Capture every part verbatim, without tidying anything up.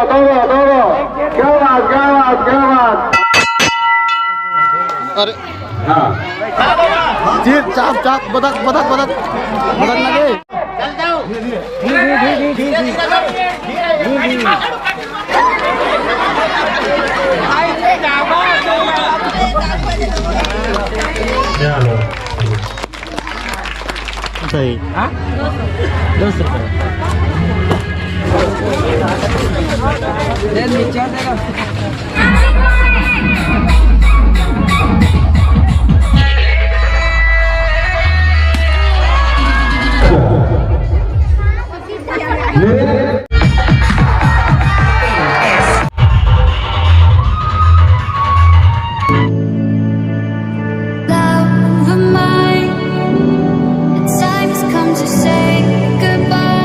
वाह, वाह, वाह। क्या बात, क्या बात, क्या बात। अरे। हाँ। चीर, चाप, चाप, बदक, बदक, बदक। बदक लगे। चलो। सही। हाँ? दस रुपये। Love of mine, the time has come to say goodbye.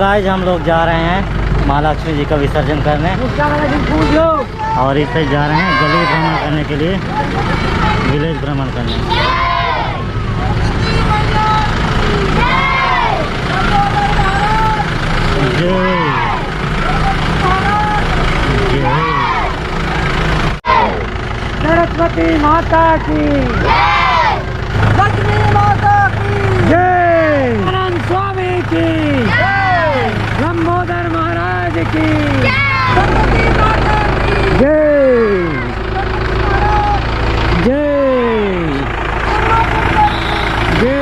गाइस, हम लोग जा रहे हैं महालक्ष्मी जी का विसर्जन करने और इसे जा रहे हैं गली भ्रमण करने के लिए, विलेज भ्रमण करने। जय। जय। सरस्वती माता की। लक्ष्मी माता की। जय। आनंद स्वामी की। जय। लंबोदर महाराज की। जय। सरस्वती माता की। जय। जय। जय।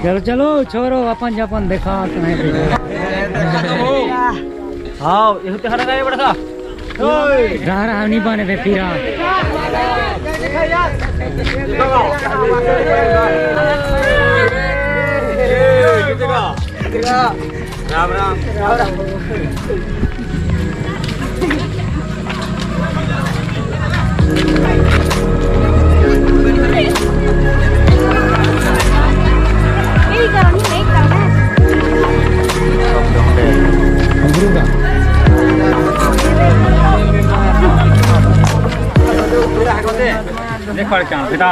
चलो, चलो, छोड़ो, अपन जपन देखा तुम्हें। हाँ, ये होते हटा रहे बड़ा सा। रहा, रहा, नहीं बने थे, फिर आ। राम राम। राम राम। देख पड़ क्या बेटा।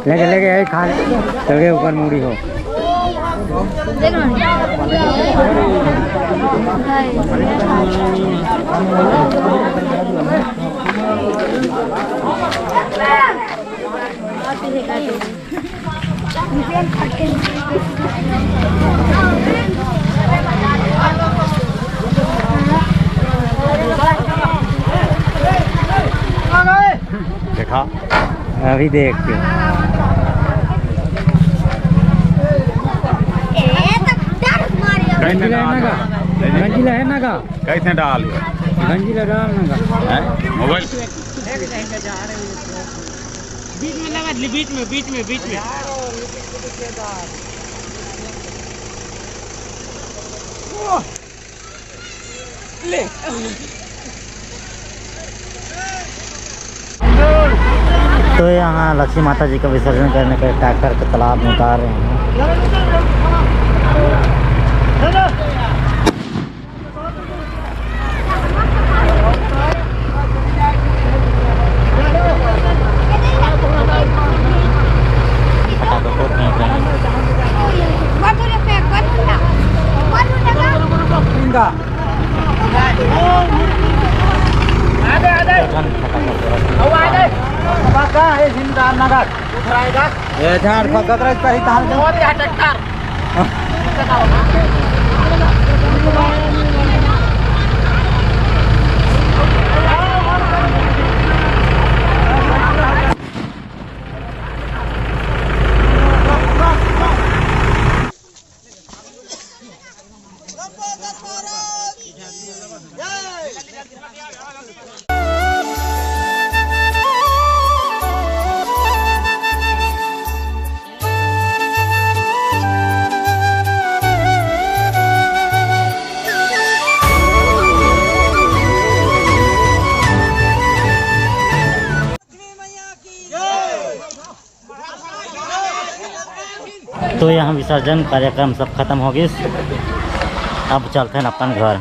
लेके, लेके, यही खा ले। चल के ऊपर मुड़ी हो। देखा, अभी देख के। गंजीला है ना का? गंजीला है ना का? कैसे डाल? गंजीला डाल ना का? हैं? मोबाइल। बीच में लगा दे, बीच में, बीच में, बीच में। ले। तो यहाँ लक्ष्मी माता जी का विसर्जन करने के लिए ट्रैक्टर को तालाब में उतार रहे हैं। ये झाड़ फकत रहे कहीं तहां से। और यह ट्रैक्टर। तो यहाँ विसर्जन कार्यक्रम सब खत्म हो गिस। अब चलथन अपन घर।